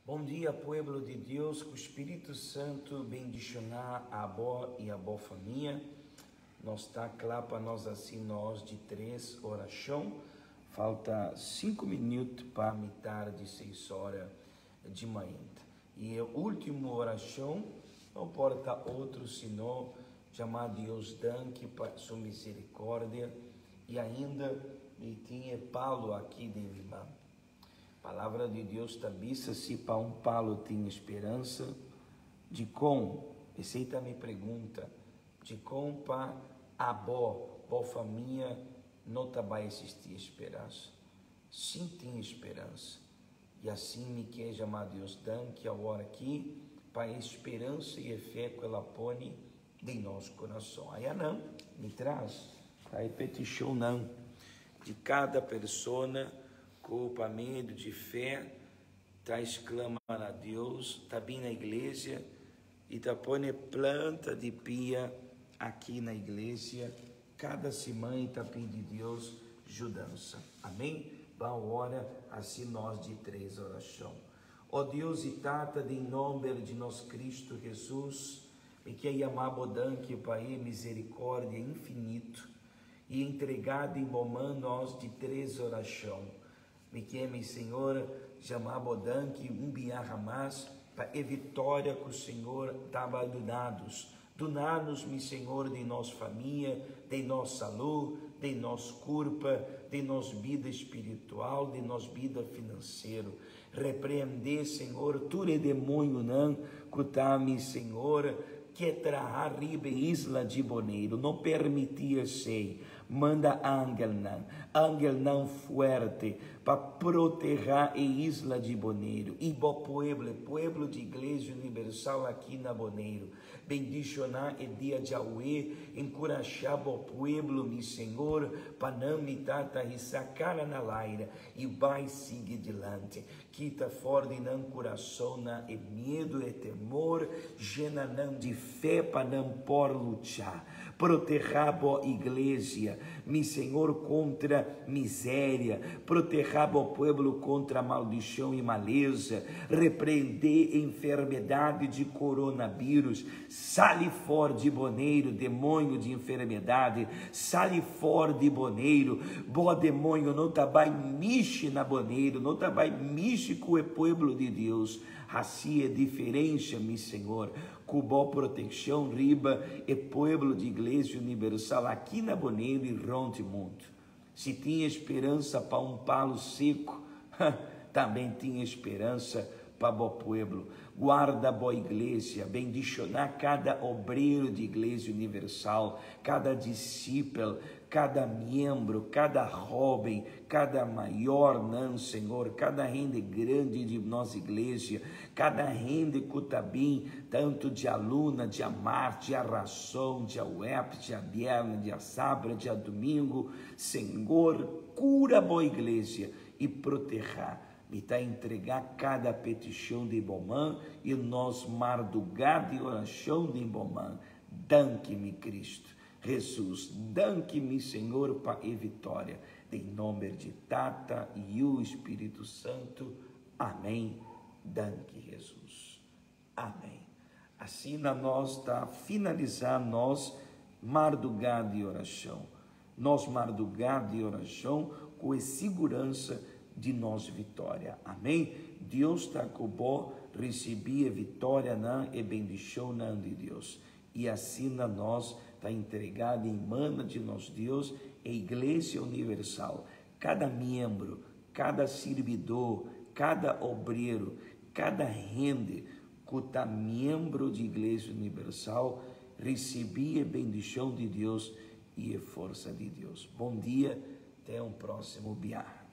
Bon dia pueblo di Dios, ku Spiritu Santu bendishoná abo i abo famia. Nos ta kla pa nos hasi nos di tres orashon. Falta sinku minüt pa mitar di seis ora di mainta. I e último orashon no por ta otro sino yama Dios danki pa su miserikòrdia i ainda mi tin e palu aki den mi man. Palabra di Dios ta bisa si pa un palu tin speransa, dikon? Esei ta mi pregunta, dikon pa abo, bo famia no ta bai existi speransa? Sin tin speransa. I asin mi ke jama Dios danki awor aki pa e speransa i e fe ku el a pone den nos kurason. Ayanan mi tras ta e petishonnan di kada persona ku pa medio di fe ta esklama na Dios, ta bin na iglesia i ta pone planta di pia aki na iglesia kada siman i ta pidi Dios judansa. Amen. Ban ora hasi nos di tres orashon. O Dios i Tata, den nomber di nos Kristu Hesus, mi ke yama Bo danki pa e misericordia infinito i entregá den Bo man nos di tres orashon. Mi ke, mi Señor, yama Bo danki un biaha mas pa e victoria cu Señor taba dunados. Dunanos, mi Señor, den nos famia, den nos salud, den nos curpa, den nos bida espiritual, den nos bida financiero. Repreende, Señor, tur e demoñonan cu ta, mi Señor, ke traha riba e isla di Boneiru. No permití esei. Manda angelnan, angelnan fuerte, pa protehá e isla di Boneiru i bo pueblo, e pueblo di Iglesia Universal aki na Boneiru. Bendishoná e dia djawe, enkurashá bo pueblo, mi Señor, pa nan mi Tata hisa kara na laira i bai sigui dilanti. Kita for di nan kurasonnan e miedu, e temor, jena nan di fe pa nan por lucha. Protehá bo iglesia, mi Señor, kontra miseria, protehá bo pueblo kontra maldishon i malesa, reprendé e enfermedad di koronabirus, sali for di Boneiru, demoño di enfermedad, sali for di Boneiru, bo demoño no ta bai mishi na Boneiru, no ta bai mishi ku e pueblo di Dios, hasi e diferensha, mi Señor, ku bo protekshon riba e pueblo di Iglesia Universal aki na Boneiru i rònt mundu. Si tin speransa pa un palu seku, tambe tin speransa pa bo pueblo. Guarda bo iglesia, bendishoná kada obrero di Iglesia Universal, kada disipel, kada miembro, kada hóben, kada mayornan, Señor, kada hende grandi di nos iglesia, kada hende ku ta bin tantu djaluna, djamars, djarason, djaweps, djabièrnè, djasabra, djadumingu, Señor, kura bo iglesia i protehá. Mi ta entregá kada petishon den bo man i nos mardugá di orashon den bo man. Danki, mi Kristu. Hesus, danki mi Señor pa e victoria. Den nomber di Tata, Yiu y Spiritu Santo. Amen. Danki Hesus. Amen. Asina nos ta finalisa nos mardugá di oracion. Nos mardugá di oracion cu e siguransa di nos victoria. Amen. Dios ta cu bo, ricibi e victorianan, e bendicionnan di Dios. I asina nos ta entregá den mana di nos Dios e Iglesia Universal, kada miembro, kada sirbidó, kada obrero, kada hende ku ta miembro di Iglesia Universal risibí e bendishon di Dios i e forsa di Dios. Bon dia, te un próksimo biaha.